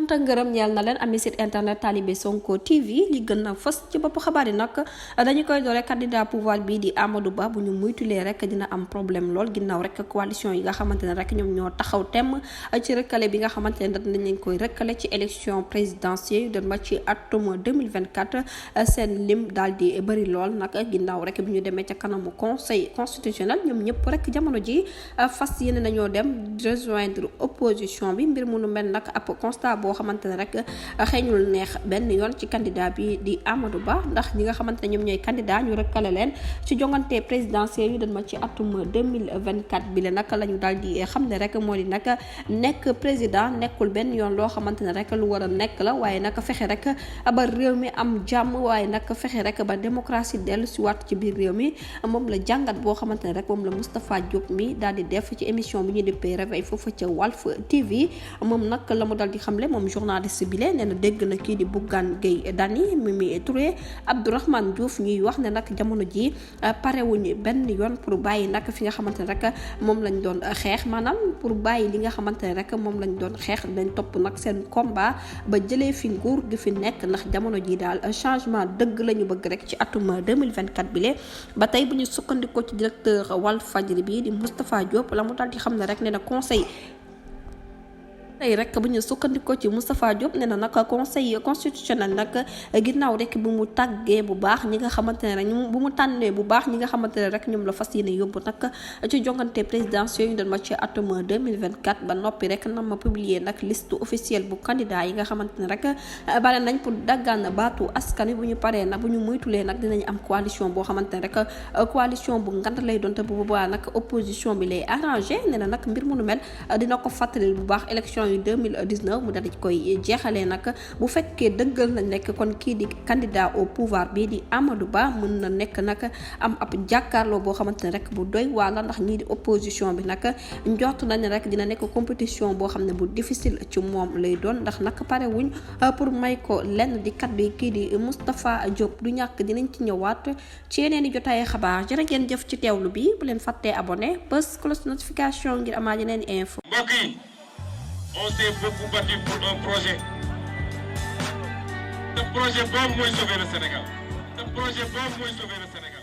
cant ak ngërëm ñeel na leen ami site internet Talibé Sonko TV li gën a fës ci bopp xabaar yi nag dañu koy doore candidat pouvoir bii di Amadou Ba bu ñu muytulee rek dina am problème lool ginnaaw rek coalition yi nga xamante ne rek ñoom ñoo taxaw temm ci rëkkale bi nga xamante ne dañ leen koy rëkkale ci élection présidentielle de ma ci atum 2024 seen lim daal di bëri lool nag ginnaaw rek bi ñu demee ca kanamu conseil constitutionnel ñoom ñëpp rek jamono ji fas yéene nañoo dem rejoindre opposition bi mbir mu nu mel nag ab constat boo xamante ne rek xëeñul neex benn yoon ci candidat bi di Amadou Ba ndax ñi nga xamante ne ñoom ñooy candidat ñu rëkkale leen ci jongante présidentielle yi dañ ma ci atum 2024 bi la nag la ñu daal di xam ne rek moo di nag nekk président nekkul benn yoon loo xamante ne rek lu war a nekk la waaye nag fexe rek ba réew mi am jàmm waaye nag fexe rek ba démocratie dellu si waat ci biir réew mi moom la jàngat boo xamante ne rek moom la Moustapha Diop mi daal di def ci émission bi ñu dippee réveil foofu ca Walf TV moom nag la mu dal di xamle moom journaliste bi le nee na dégg na kii di Bougane Gueye Dany Mimi Touré Abdourahmane Diouf ñuy wax ne nag jamono ji parewuñu benn yoon pour bàyyi nag fi nga xamante ne rek moom lañ doon xeex maanaam pour bàyyi li nga xamante ne rek moom lañ doon xeex dañ topp nag seen combat ba jëlee fi nguur gi fi nekk ndax jamono ji daal changement dëgg la ñu bëgg rek ci atum 2024 bi le ba tey bu ñu sukkandikoo ci directeur Walfadjri bi di Moustapha Diop la mu daal di xam ne rek ne na conseil tey rek bu ñu sukkandikoo ci Moustapha Diop nee na nag conseil constitutionnel nag ginnaaw rek bu mu tàggee bu baax ñi nga xamante ne rek bu mu tànnee bu baax ñi nga xamante ne rek ñoom la fas yéene yóbbu nag ci jongante présidentielle yu doon ma ci atum 2024 ba noppi rek na ma publier nag liste officielle bu candidat yi nga xamante ne rek bare nañ pour daggaan baatu askan wi bu ñu paree nag bu ñu muytulee nag dinañ am coalition boo xamante ne rek coalition bu ngand lay doon te bu boobaa nag opposition bi lay arrangé nee na nag mbir mu nu mel dina ko fàttali bu baax élection 2019 mu daal di koy jeexalee nag bu fekkee dëggal nañ nekk kon kii di candidat au pouvoir bi di Amadou Ba mën na nekk nag am ab jàkkaarloo boo xamante ne rek bu doy wala ndax ñii di opposition bi nag njort nañ rek dina nekk compétition boo xam ne bu difficile ci moom lay doon ndax nag pare wuñ pour may ko lenn di kat bi kii di Moustapha Diop du ñàkk dinañ ci ñëwaat ci yeneen i jotaay xabaar jërë ngeen jëf ci teewlu bi bu leen fàttee abonné bës cloche notification ngir amaat yeneen info. On s'est beaucoup battu pour un projet. Ce projet boobu mooy sauver le Sénégal. Ce projet boobu mooy sauver le Sénégal.